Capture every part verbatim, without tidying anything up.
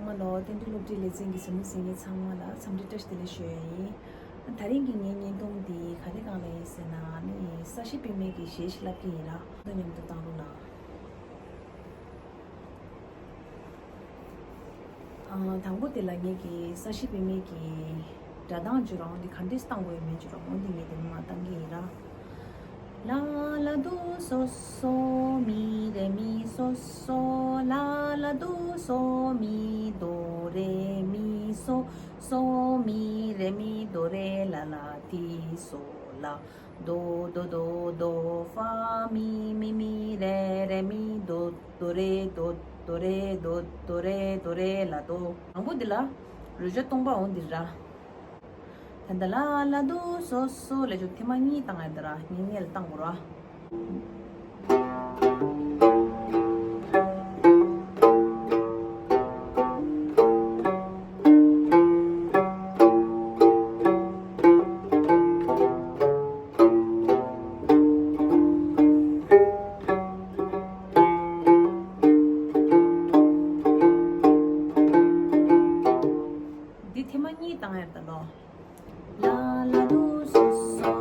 ཚང་མ་ལོ། བསྟན་འགྲོའི་སློབ་ཁྲིད་ལེ་ཚན་གྱི་གཟིགས་མོ་གཟིགས་མཁན་ཚང་མ་ལ་འཚམས་འདྲི་བཀྲ་ཤིས་བདེ་ལེགས་ཞུ་ཡ་ཡིན། དེ་རིང་གི་ངའི་བརྙན་ཐུང་འདི་ག་རེ་སྒང་ལ་ཡིན་ཟེར་ན། ནི་ས་གཞི་པད་མའི་གི་གཞས་ཤིག་བསླབ་ཀྱི་ཡིན་ར། ཁོང་ཚོ་མཉམ་དུ་བཏང་རོགས་གནང་། ཨ། དང་པོ་དེ་ལ་ངེད་ཀྱིས་ས་གཞི་པད་མའི་གི་སྒྲ་གདངས་བརྗོད་རོགས། འདི་ག་འདྲས་བཏང་དགོས་ཡོད་མེད་བརྗོད་རོགས། འོ་འདི་ངས་དེ་མ་མ་བཏང་གི་ཡིན་ར། ལ་ལ་དོ་སོ་སོ། མི་རེ་མི་སོ་སོ། ལ་ལ་དོ་སོ། མི་དོ་རེ་མི་སོ་སོ། མི་རེ་མི་དོ་རེ། ལ་ལ་ཏི་སོ་ལ། དོ་དོ་དོ་དོ་ཧྥ་མི་མི་མི་རེ་རེ་མི་དོ། དོ་རེ་དོ། དོ་རེ་དོ། དོ་རེ་དོ་རེ་ལ་དོ། དང་པོ་འདི་ལ་རོལ་ཆ་སྟོང་པ་འོང་འདིར་ར། ད་ད་ལ་ལ་དོ་སོ་སོ་ལ་ཅོ་ཐེངས་མ་གཉིས་བཏང་ཡ་འདི་ར། གཉིས་གཉིས་ལ་བཏང་དགོས་ར། འདི་ཐེངས་མ་གཉིས་བཏང་ཡ་ད་ལོ། ལ་ལ་དོ་སོ་སོ།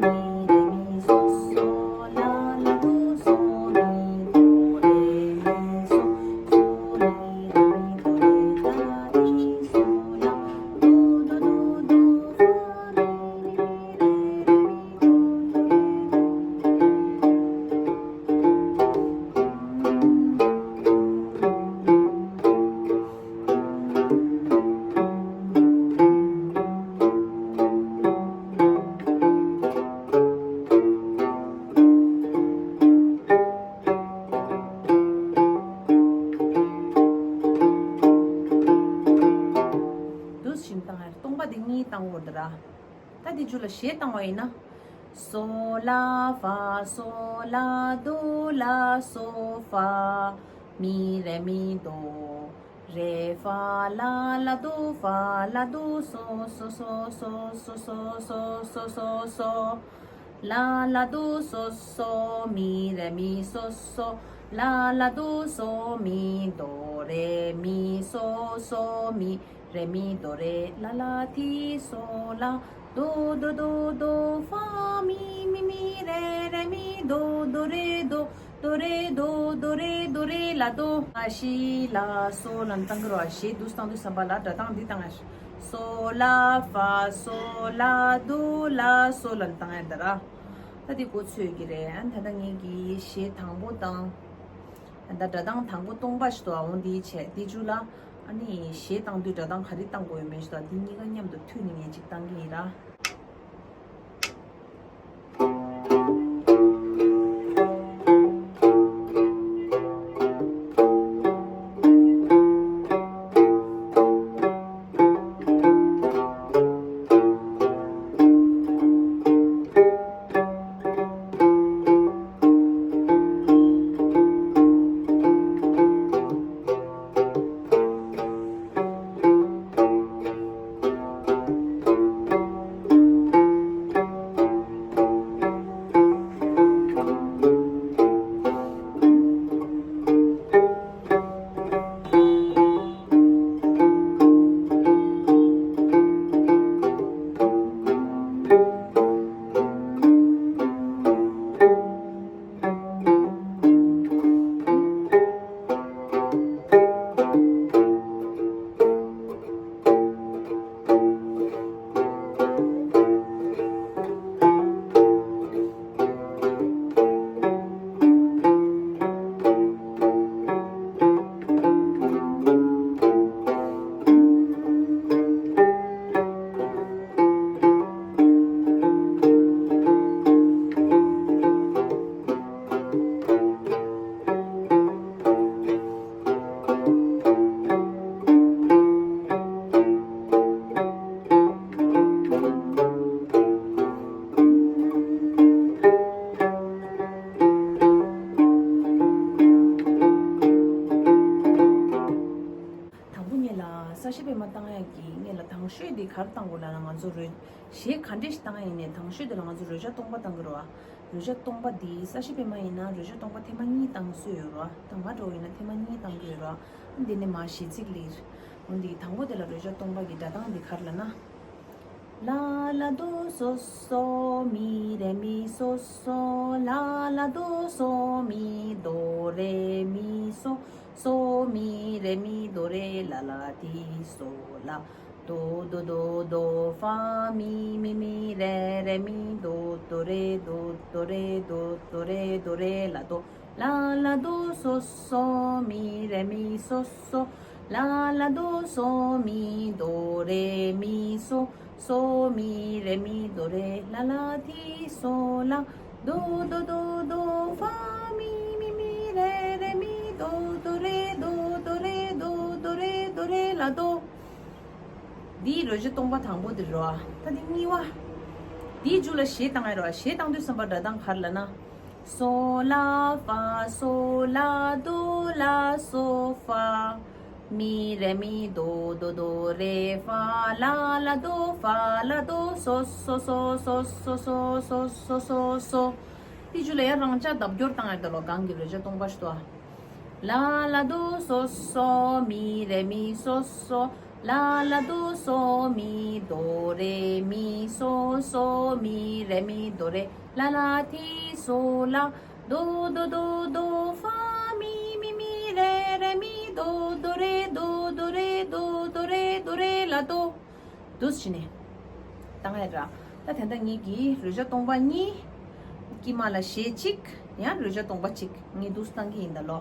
མི་རེ་མི་སོ་སོ། ལ་ལ་དོ་སོ། མི་དོ་རེ་མི་སོ་སོ། མི་རེ་མི་དོ་རེ། ལ་ལ་ཏི་སོ་ལ། དོ་དོ་དོ་དོ་ཧྥ་མི་མི་མི་རེ་རེ་མི་དོ། དོ་རེ་དོ། དུ་ཞིང་བཏང་ཡ་སྟོང་པ་འདི་གཉིས་བཏང་དགོས་འདི་ར། ད་འདི་མཇུག་ལ་གཞས་བཏང་བ་ཡིན་ན། སོ་ལ་ཧྥ་སོ་ལ་དོ་ལ་སོ་ཧྥ། མི་རེ་མི་དོ་རེ་ཧྥ། ལ་ལ་དོ་ཧྥ་ལ་དོ་སོ། སོ་སོ་སོ་སོ་སོ་སོ་སོ་སོ། ལ་ལ་དོ་སོ་སོ། མི་རེ་མི་སོ་སོ། ལ་ལ་དོ་སོ། མི་དོ་རེ་མི་སོ་སོ། མི་རེ་མི་དོ་རེ། ལ་ལ་ཏི་སོ་ལ། དོ་དོ་དོ་དོ་ཧྥ་མི་མི་མི་རེ་རེ་མི་དོ། དོ་རེ་དོ། དོ་རེ་དོ། དོ་རེ་དོ་རེ་ལ་དོ། ཨ་ཤི་ལ་སོ་ལ་བཏང་གི་རོ། ཨ་ཤི་དུ་བཏང་དུས་ཙམ་པ་ལ་སྒྲ་གདངས་འདི་བཏང་ཨ་ཤི། སོ་ལ་ཧྥ་སོ་ལ་དོ་ལ་སོ་ལ་བཏང་ཨ་ད་ར། ད་འདི་གོ་ཚོད་ཀྱི་རེད། ཨ་ད་ད་ངེད་ཀྱི་གཞས་དང་པོ་དང་། ད་སྒྲ་གདངས་དང་པོ་སྟོང་པ་ཞིག་ཏུ་འོང་འདི་བྱས། འདི་མཇུག་ལ་ཨ་ནི་གཞས་བཏང་དུས་སྒྲ་གདངས་ག་རེ་བཏང་དགོས་ཡོད་མེད་ཞིག་དང་འདི་གཉིས་ཀ་མཉམ་དུ་མཐུད་ནས་ངས་ཅིག་བཏང་གི་ཡིན་ར། དང་པོ་ངེད་ལ་ས་གཞི་པད་མ་བཏང་ཡག་གི་ངེད་ལ་དང་ཤོས་འདི་ག་རེ་བཏང་དགོས་ལབ་ན། ང་ཚོ་རོལ་གཞས་ག་འདྲས་ཤིག་བཏང་ཡིན་ནའི་དང་ཤོས་འདི་ལ་ང་ཚོ་རོལ་ཆ་སྟོང་པ་བཏང་གི་རེད་བ། རོལ་ཆ་སྟོང་པ་འདི་ས་གཞི་པད་མ་ཡིན་ན་རོལ་ཆ་སྟོང་པ་ཐེངས་མ་གཉིས་བཏང་སྲོལ་ཡོད་རེད་བ། ད་ང་འདྲ་བོ་ཡིན་ན་ཐེངས་མ་གཉིས་བཏང་གི་ཡོད་རེད་བ། འདི་ནས་མར་གཞས་ཚིག་ལ། འོ་འདི་དང་པོ་དེ་ལ་རོལ་ཆ་སྟོང་པ་གི་སྒྲ་གདངས་འདི་ག་རེ་ལབ་ན། ལ་ལ་དོ་སོ་སོ་མི་རེ་མི་སོ་སོ། ལ་ལ་དོ་སོ་མི་དོ་རེ་མི་སོ། སོ་མི་རེ་མི་དོ་རེ། ལ་ལ་ཏི་སོ་ལ། དོ་དོ་དོ་དོ་ཧྥ་མི་མི་མི་རེ་རེ་མི་དོ། དོ་རེ་དོ་དོ་རེ་དོ། དོ་རེ་དོ་རེ་ལ་དོ། ལ་ལ་དོ་སོ་སོ་མི་རེ་མི་སོ་སོ། ལ་ལ་དོ་སོ་མི་དོ་རེ་མི་སོ། སོ་མི་རེ་མི་དོ་རེ། ལ་ལ་ཏི་སོ་ལ། དོ་དོ་དོ་དོ་ཧྥ་མི་མི་མི་རེ་རེ་མི་དོ། དོ་རེ་དོ་དོ་རེ་དོ། དོ་རེ་དོ་རེ་ལ་དོ། འདིའི་རོལ་ཆ་སྟོང་པ་དང་པོ་དེ་རེད་བ། ད་འདི་གཉིས་པ། འདིའི་མཇུག་ལ་གཞས་བཏང་ཡ་རེད་བ། གཞས་བཏང་དུས་ཙམ་པ་སྒྲ་གདངས་ག་རེ་ལབ་ན། སོ་ལ་ཧྥ་སོ་ལ་དོ་ལ་སོ་ཧྥ། མི་རེ་མི་དོ་དོ་དོ་རེ་ཧྥ། ལ་ལ་དོ་ཧྥ་ལ་དོ། སོ་སོ་སོ་སོ་སོ་སོ་སོ་སོ་སོ། འདིའི་མཇུག་ལ་ཡང་རང་འཇགས་ལྡབ་སྐྱོར་བཏང་ཡ་རེད་ལོ། གང་གི་རོལ་ཆ་སྟོང་པ་ཞིག་ཏུ། ལ་ལ་དོ་སོ་སོ་མི་རེ་མི་སོ་སོ། ལ་ལ་དོ་སོ་མི་དོ་རེ་མི་སོ། སོ་མི་རེ་མི་དོ་རེ། ལ་ལ་ཏི་སོ་ལ། དོ་དོ་དོ་དོ་ཧྥ་མི་མི་མི་རེ་རེ་མི་དོ། དོ་རེ་དོ་དོ་རེ་དོ། དོ་རེ་དོ་རེ་ལ་དོ། འདུག་སེ་བྱས་ནས་བཏང་ཡ་ར། ད་དེ་འདྲ་ངེད་ཀྱི་རོལ་ཆ་སྟོང་པ་གཉིས། དཀྱིལ་མ་ལ་གཞས་གཅིག་ཡང་རོལ་ཆ་སྟོང་པ་གཅིག་ངས་འདུག་སེ་བཏང་གི་ཡིན་ད་ལོ།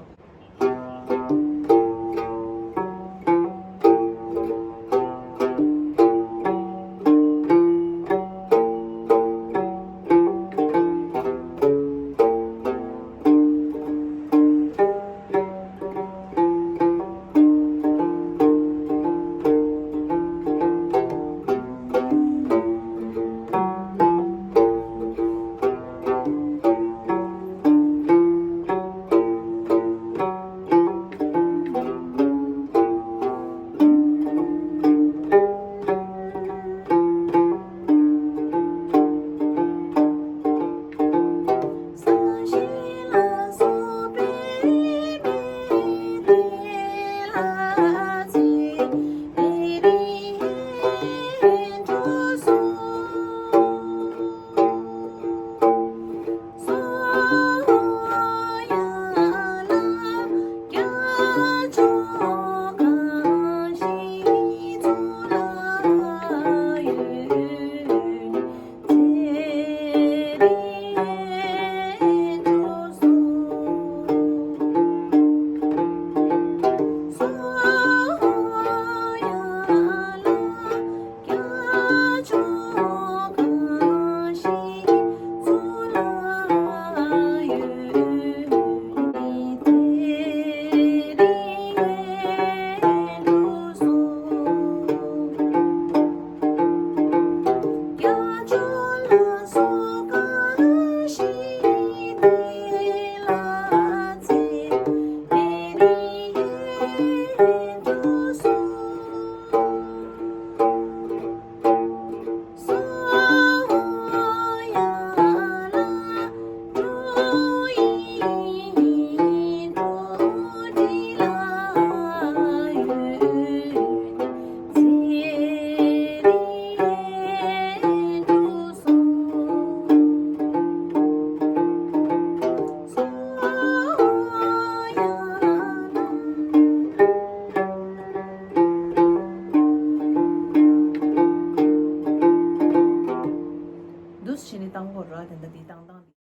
འདུག་སེ་བྱས་ནས་བཏང་དགོས་ར། དེ་འདྲ་དེ་བཏང་སྟངས།